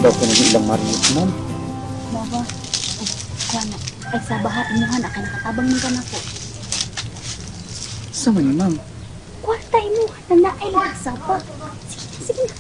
Kabaw ko ng ilang Mario, ma'am. Bawa. Oh, kuha na. Ay, sa baha, imuhan. Akay nakatabang man ka na po. Sa man ni, ma'am? Kwarta imuhan na naay saba. Sige na, sige na.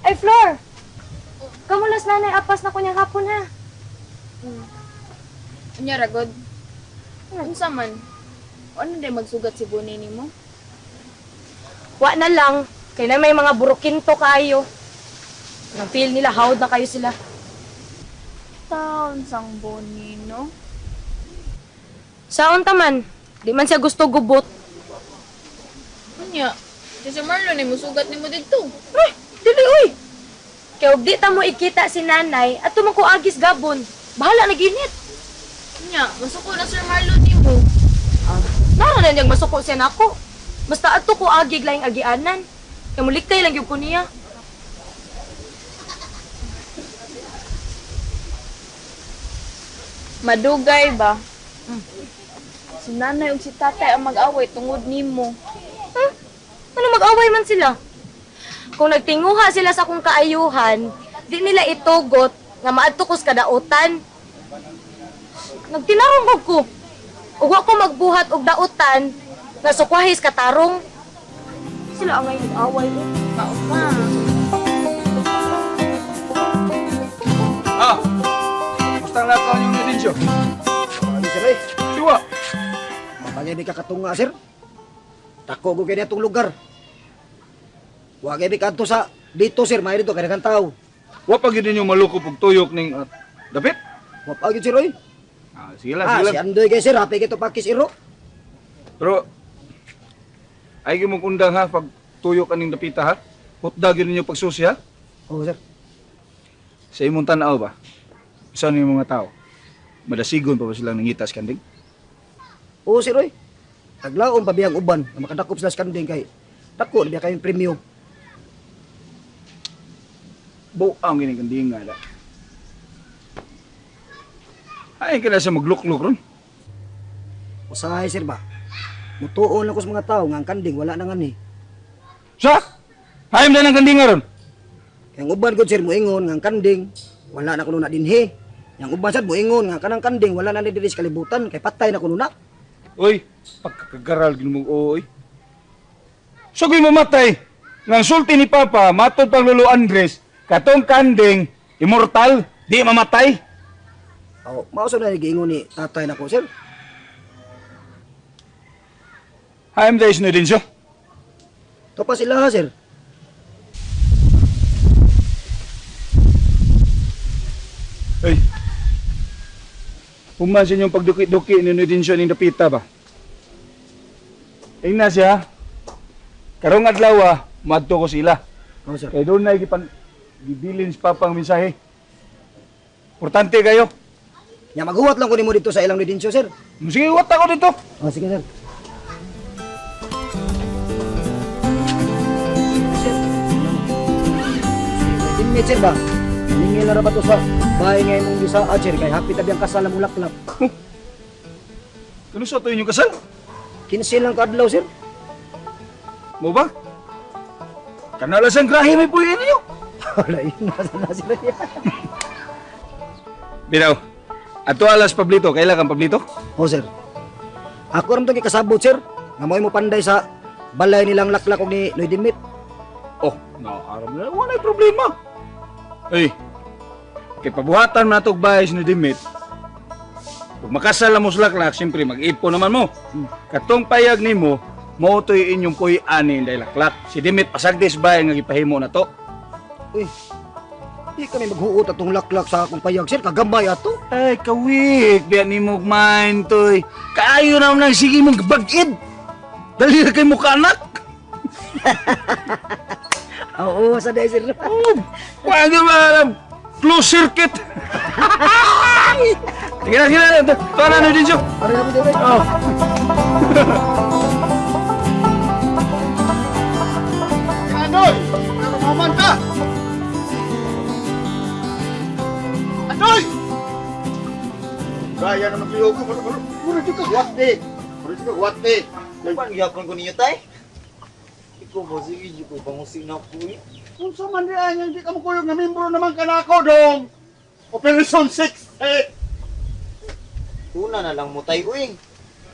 Ay, Flor! Kamulas nanay, apas na kunyang hapon ha. Unya ragod. Unsa man? Ano day magsugat si Bonnie nimo? Wa na lang, kay na may mga burukinto kayo. Nang feel nila, hawd na kayo sila. Taon sang Bonnie no? Saon ta man, di man siya gusto gubot. Unya, si Sir Marlon ay musugat nimo didto. Ay, dili uy! Kaya og di ta mo ikita si nanay at ko agis gabon. Bahala na ginit. Unya, masuko na Sir Marlon nimo. Ah, nara na niyang masuko siya nako. Basta adto ko agig laing agianan. Kaya muliktay lang gyud ko niya. Madugay ba? Si nanay ug si tatay ang mag-away tungod nimo. Huh? Ano mag-away man sila? Kung nagtinguha sila sa akong kaayuhan, di nila itugot nga maadto ko sa kadautan. Nagtinarong gud ko. Ug wa ko magbuhat og dautan nga sukwahis katarong. Sila ang ngayon mag-away. Eh. Mao pa. Ah! Basta ang lakaw niyong ebidensyo. Ano sir eh? Siwa! Mabangay ni kakatunga sir. Dako ko kaya itong lugar. Wa kay kadto sa dito sir, may dito kay daghang tao. Wa pa gyud ninyo malukop og tuyok ning dapit. Wa pa gyud sir oy. Ah, sige lang, Ah, sige si lang. Andoy kay sir, happy kay to pakis iro. Pero ay gyud mong undang ha pag tuyok aning dapita ha. Hutda gyud ninyo pagsusi ha. Oh sir. Sa imong tan-aw ba? Usa ni mga tao. Madasigon pa ba silang nangitas kanding? Oo sir oy. Taglaon pa biyang uban nga makadakop sila sa kanding kay dako na biya kayong premyo. Buang gini kanding nga da. Ay ka na sa magluklok ron. Usahay sir ba? Mutuon lang ko sa mga tao nga ang kanding wala na ngani. Sa? Hayom na ng kanding nga ron. Kay ang uban gud sir moingon nga ang kanding wala na kuno na dinhi. Yang uban sad moingon nga kanang kanding wala na diri sa kalibutan kay patay na kuno na. Uy, pagkakagaral gin mo oy. So ko'y mamatay. Nang sulti ni Papa, matod pang Lolo Andres, katong kanding, immortal, di mamatay. Oh, mao sa na giingon ni tatay nako sir. Hayam days na din siya. To pa sila ha, sir. Uy. Human sa inyong pagduki-duki ni Nudinsyo ning dapita ba? Ingna siya. Karong adlaw, ah, madto ko sila. Oh, sir. Kay doon na gipan gibilin sa papang mensahe. Importante kayo. Nya maghuwat lang ko nimo dito sa ilang Nudinsyo, sir. Sige, wat ako dito. Oh, sige, sir. Sir. Teammate, sir ba? Ningil na ra ba to sa bahay nga imong gisaad, sir? Kay happy tabi ang kasal ang mulaklak. Kano sa to inyong kasal? 15 lang kaadlaw, sir. Mo ba? Kanala sang grahe may puyo ninyo. Wala yun. Nasa na sila niya. Binaw. Ato alas Pablito, kaila kang Pablito? Oh, sir. Ako ram to gikasabot, sir. Nga mo panday sa balay nilang laklak og ni Noy Dimit. Oh, naaram na. Wala'y problema. Uy, kay pabuhatan man natog bahay ni Dimit. Kung makasal mo sa laklak, siyempre mag-ipon naman mo. Katong payag nimo, mo to'y inyong puy-ani dahil laklak. Si Dimit pasagdis bahay nga gipahimo na to. Uy, di kami maghuot atong laklak sa akong payag, sir. Kagamay ato. Ay, kawik, biya ni mo mind, toy. Kaayo na nang sige mong bagid. Dali na kay mukha anak. Oo, sa day, sir. Oh, wala ba alam? Closed circuit. Sige na, sige na. Tuwa na, Densyo. Pare na mo din. Oh. Andoy! Narumaman ka! Andoy! Gaya naman kayo ko. Mura dyan ka gwate. Mura dyan ka gwate. Paano gyapon ko ninyo tay? Ikaw ba sige di ko pangusin na ko eh. Kung sa man diyan, hindi ka makuyog na membro naman ka na ako, dong. Operation 6. Eh, Una na lang mo tay uy.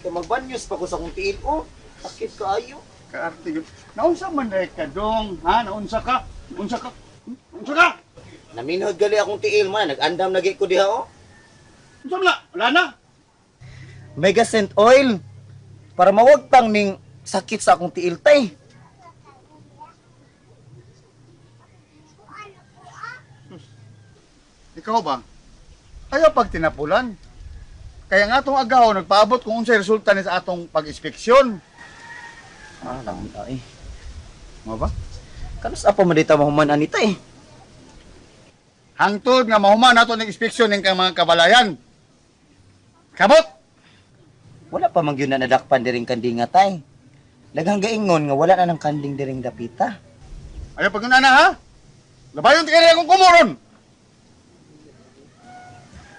Kay magbanyos pa ko sa akong tiil oh. Sakit kaayo. Kaarte yun. Naunsa man dahil ka, dong. Ha? Naunsa ka? Naunsa ka? Naunsa ka? Naminhod gali akong tiil man, nag-andam na ko diha oh. Unsa man na? Wala na. Mega scent oil para mawagtang ning sakit sa akong tiil tay. Ikaw ba? Ayaw pag tinapulan. Kaya nga atong agaw, nagpaabot kung unsay resulta ni sa atong pag-inspeksyon. Ah, lang tay. Mo ba? Kanus apa man dita mahuman ani tay? Hangtod nga mahuman nato ning inspeksyon ning kang mga kabalayan. Kabot! Wala pa man gyud na nadakpan diring kandinga tay. Daghang gaingon nga wala na ng kanding diring dapita. Ayaw pag na ha? Labayon ti kaya akong kumuron.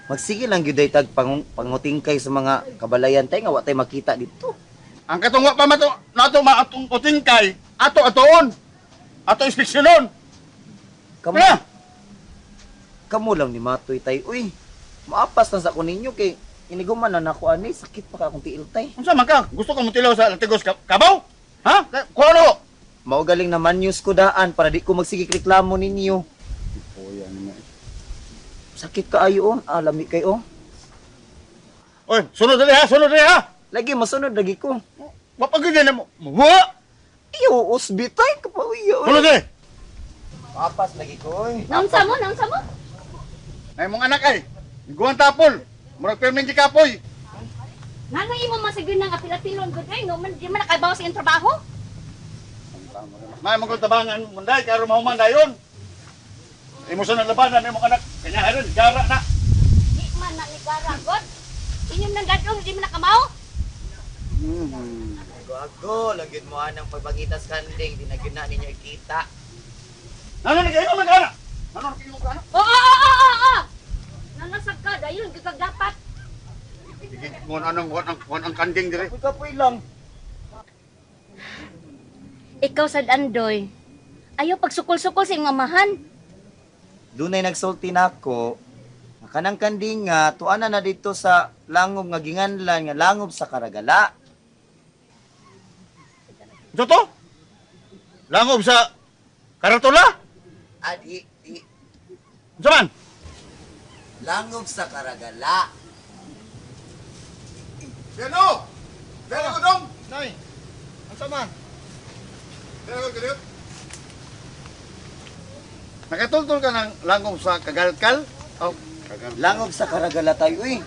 Magsige lang gyud day tag pangutingkay sa mga kabalayan tay nga wa tay makita dito. Ang katong wa pa mato nato maatong utingkay, ato atoon. Ato inspeksyonon. Kamo, Kaya, kamo lang ni Matoy tay. Uy, maapas na sa ko ninyo kay iniguman na nako ani sakit pa ka akong tiil tay. unsa man ka? Gusto ka motilaw sa Latigos kabaw? Ha? Kuha no. Mao galing na manyus ko daan para di ko magsige reklamo ninyo. Sakit kaayo oh, ah, lami kay oh. Oy, sunod dali ha, sunod dali ha. Lagi masunod lagi ko. Wa pa gyud na mo. Wa. Iyo usbi tay kapauyo. Sunod dali. Maapas lagi ko oy. Naunsa mo? Naunsa mo? Ay mong anak ay. Guwan tapol. Murag pirming gikapoy. Ngano imo masigil ng apil-apilon gud ay no man di man nakabaw sa iyong trabaho? May mga tabangan munday karon mahuman dayon. Imo sa nalabanan imong anak kanya haron gara na. Di man na ni gara god. Inyong nang gadong di man nakamaw? Gago, lagi mo anang pagpagitas kanding, di na gyud na ninyo ikita. Nano nagkaingon man ka na? Nano nagkaingon ka na? Oo, oo, oo, oo, oo. Nanasag ka dayon gud kag dapat. Sige, ngon anong ngon ang kanding dire. Kapoy kapoy lang. Ikaw sad Andoy. Ayaw pagsukol-sukol sa imong amahan. Dunay nagsulti nako nga kanang kanding nga tuana na dito sa langob nga ginganlan nga langob sa Karagala. Unsa to? Langob sa Karatula? Adi, di, Unsa man? langob sa Karagala. Deno! Deno ko dong! Nay, unsa man? Deno ko dito. Nakatultol ka ng langob sa Kagalkal? Oh, Kagalkal. Langob sa Karagala tayo uy.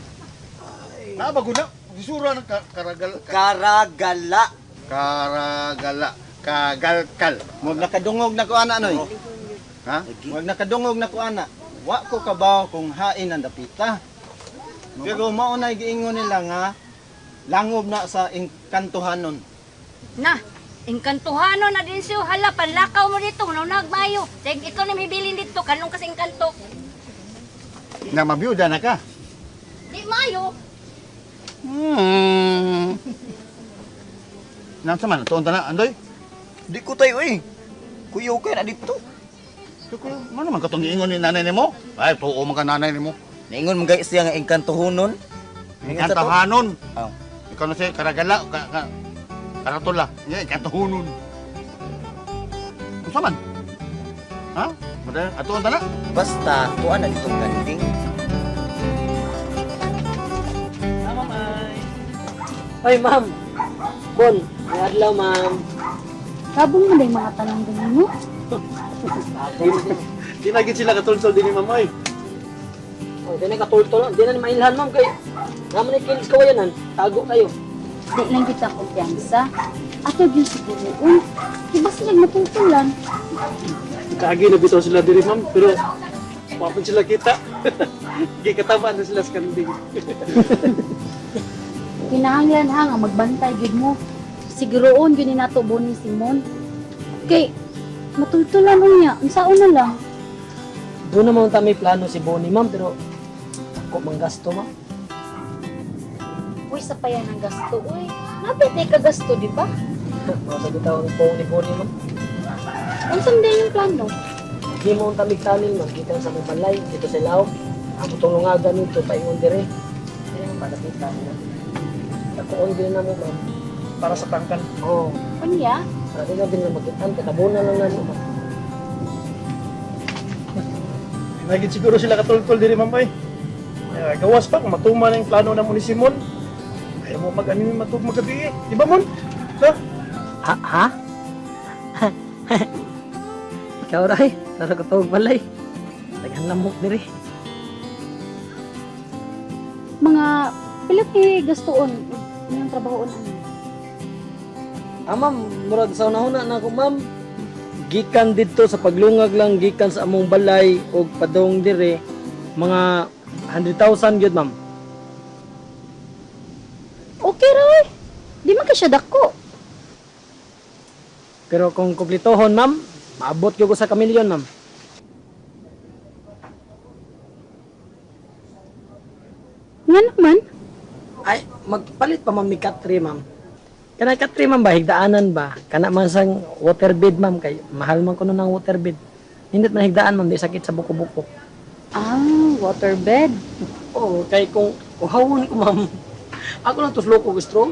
Nabago na. Gisura ng Karagal Karagala. Karagala. Kagalkal. Murag nakadungog na ko ana noy. Ha? Murag nakadungog na ko ana. Wa ko kabaw kung hain ang dapita. Pero mao na giingon nila nga langob na sa engkantohanon. Na, engkantohano na din siyo. Hala, panlakaw mo dito. Manunag mayo. Dahil ikaw na mibilin dito. Kanong ka sa engkanto. Na mabiyuda na ka. Di mayo. Nasa man, tuon ta na, Andoy. Di ko tayo uy. Kuyaw kay na dito. Ano man katong giingon ni nanay nimo? Ay, tuo man ka nanay nimo. Naingon man gay siya nga engkantohonon. Engkantohanon. Oh. Ikaw na siya, Karagala, Karatula. Yeah, engkantohanon. Unsa man? Ha? Madayon, atuon ta na. Basta tuan na dito kanding. Hoy, ma'am. Bon, may adlaw, ma'am. Kabong mo na yung mga tanong ganun mo. Di na gid sila katulsol dinhi ma'am oy. Oh, di na katultol. Di na ni mailhan, ma'am. Kay, naman ni Kids kawayanan. Tago kayo. Di lang kita kumpiyansa. Ato gyud siguroon. Di ba sila matutulan? Kaagi na bitaw sila diri, ma'am, pero wapon sila kita. Gikataba na sila sa kanding. Kinahanglan ha nga magbantay gyud mo. Siguroon gyud ni nato Boni Simon. Kay matultulan unya, unsaon na lang. Doon naman ta may plano si Bonnie, ma'am, pero ako manggasto, ma'am. Uy, sa payan ang gasto, uy. Napit ay kagasto, di ba? Mga bitaw ang pong ni Bonnie, ma'am. Unsa man din yung plano? Di mo ang tamig tunnel, ma'am. Gikan sa mong balay, dito sa Lao. Ako itong lungagan nito, paingon dire. Hindi naman padapitan na. Ako din na mo, ma'am. Para sa tangkal. Oo. Unya? Para di na din na makitan, katabunan lang na mo, ma'am. Nagit siguro sila katultol diri, ma'am, ay. Kaya gawas pa kung matuma na yung plano na mo ni Simon. Ayaw mo mag-ano yung matug magabi eh. Di ba, Mon? Ha? Ha? Ha? Ikaw, Ray. Tara ko tawag balay. Daghan lamok dire. Mga pila kay gastoon inyong trabahoon ano? Ah, ma'am, murag sa unahuna na ako, ma'am. Gikan didto sa paglungag lang, gikan sa among balay og padong dire, mga 100,000 gyud, ma'am. Okay ra oy. Di man kay siya dako. Pero kung kumplitohon, ma'am, maabot gyud ko sa kamilyon, ma'am. Nga naman. Ay, magpalit pa ma'am ni Katri, ma'am. Kana Katri, ma'am ba, higdaanan ba? Kana man sang waterbed, ma'am, kay mahal man kuno ng waterbed. Nindot man higdaan, ma'am, di sakit sa buko-buko. Ah, waterbed. Oo, kay kung uhawon ko, ma'am, ako lang tuslo ko strong.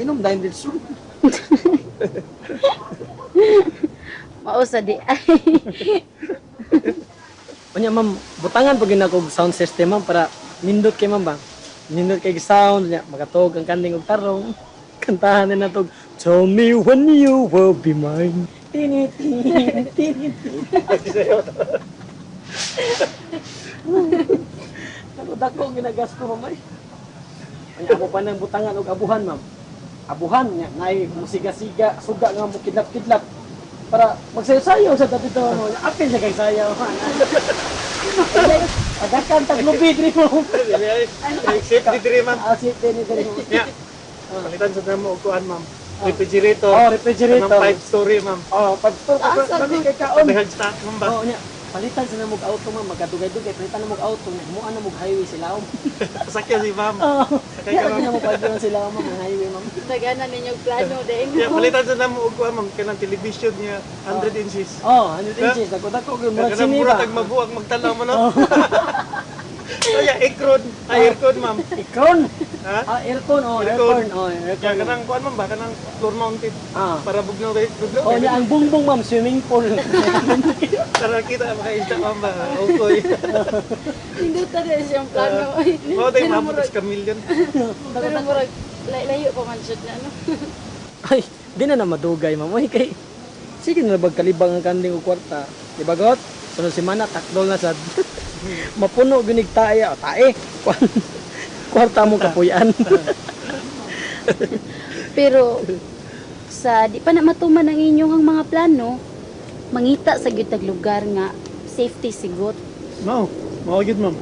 Inom dahil dito strong. Mao sa di ay. Unya, ma'am, butangan pag yun ako og sound system, ma'am, para nindot kay ma'am ba? Nindot kay sound, niya, makatog ang kanding og tarong. Kantahan na natog, Tell me when you will be mine. Tinit, tinit, tinit. Dako dako ang ginagasto, ma'am. Ay. Unya, ako pa nang butangan og abuhan, ma'am. Abuhan niya, nay musiga-siga, suga nga mo kidlap-kidlap para magsayo-sayo sa dati to. Ano, apil siya kay sayaw. Pagakan taglubi diri mo. Safety diri, ma'am. Ah, safety ni diri mo. Yeah. Palitan sa namo og kuan, ma'am. Refrigerator. Oh, refrigerator. Kanang 5 story, ma'am. Oh, pag-store kami kay kaon. Dahil stock, ma'am ba? Oh, nya. Palitan sa namog auto, ma'am, magkadugay-dugay palitan namog auto, himuan namog highway sila. Sakya si ma'am. Oh. Sakay ka, Kaya ma'am. namo pagyon sila, ma'am, ang highway, ma'am. Daghanan ninyong plano dahil. Yeah, palitan sa namo og kuan, ma'am, kanang television niya 100 inches. Oh, 100 inches. Dako dako gyud murag Kanang sine mura ba. tag mabuak magtalaw mo no. Kaya aircon, ay aircon, ma'am. Aircon. Ha? Ah, aircon, oh, aircon, oh, aircon. Kaya kanang kuan, ma'am ba, kanang floor mounted. Ah. Para bugnaw kay bugnaw. Oh, nya ang bungbong, ma'am, swimming pool. Para kita makaisda, ma'am ba. Okay. Nindot na din siyang plano. Mao tayo maabot sa kamilyon. Pero murag layo pa man siya na no. Ay, di na na madugay, ma'am. Uy, kay sige na bag kalibang ang kanding og kwarta. Di ba got? Sunod semana takdol na sad. Mapuno ginig tae, o tae. Kwarta mo kapuyan. Pero sa di pa na matuman ang inyong ang mga plano, mangita sa gyud tag lugar nga safety sigot. Mao, mao gyud, ma'am.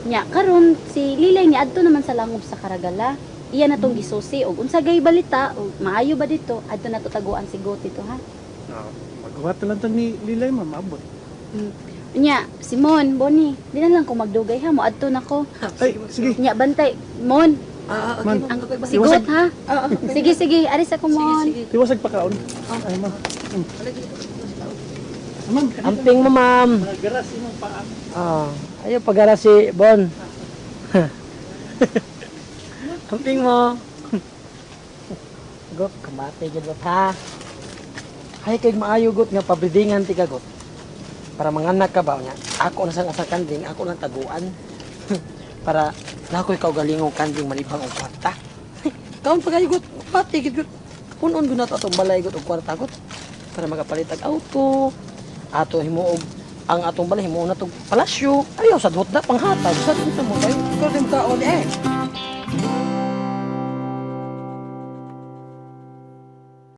Nya karon si Lilay ni adto naman sa langob sa Karagala. Iya na tong gisusi og unsa gay balita og maayo ba dito adto na to taguan si Got dito ha. Ah, magawa ta lang ta ni Lilay, ma'am, abot. Nya Simon, Bonnie, di na lang ko magdugay ha, mo adto na ko. Ay, sige. Nya bantay, Mon. Ah, okay, Ang si Got ha. Sige sige, aris ako Mon. Tiwasag pakaon. Ay, ma'am. Ma'am, Amping mo, ma'am. Garas imong paa. Ah, ayo pagara si Bon. Amping mo. Got, kamate gyud got ha. Hay kay maayo got nga pabridingan ti ka got. Para manganak ka ba nya? Ako na sang asa kanding, ako lang taguan. Para nakoy kaugalingong kanding malibang og kwarta. Kaon pa kayo got, pati gid got. Punon gud nato atong balay got og kwarta got. Para makapalit og auto. Ato himuog ang atong balay himuon natong palasyo. Ayaw sa na panghatag sa unsa mo kayo. Ikaw din kaon eh.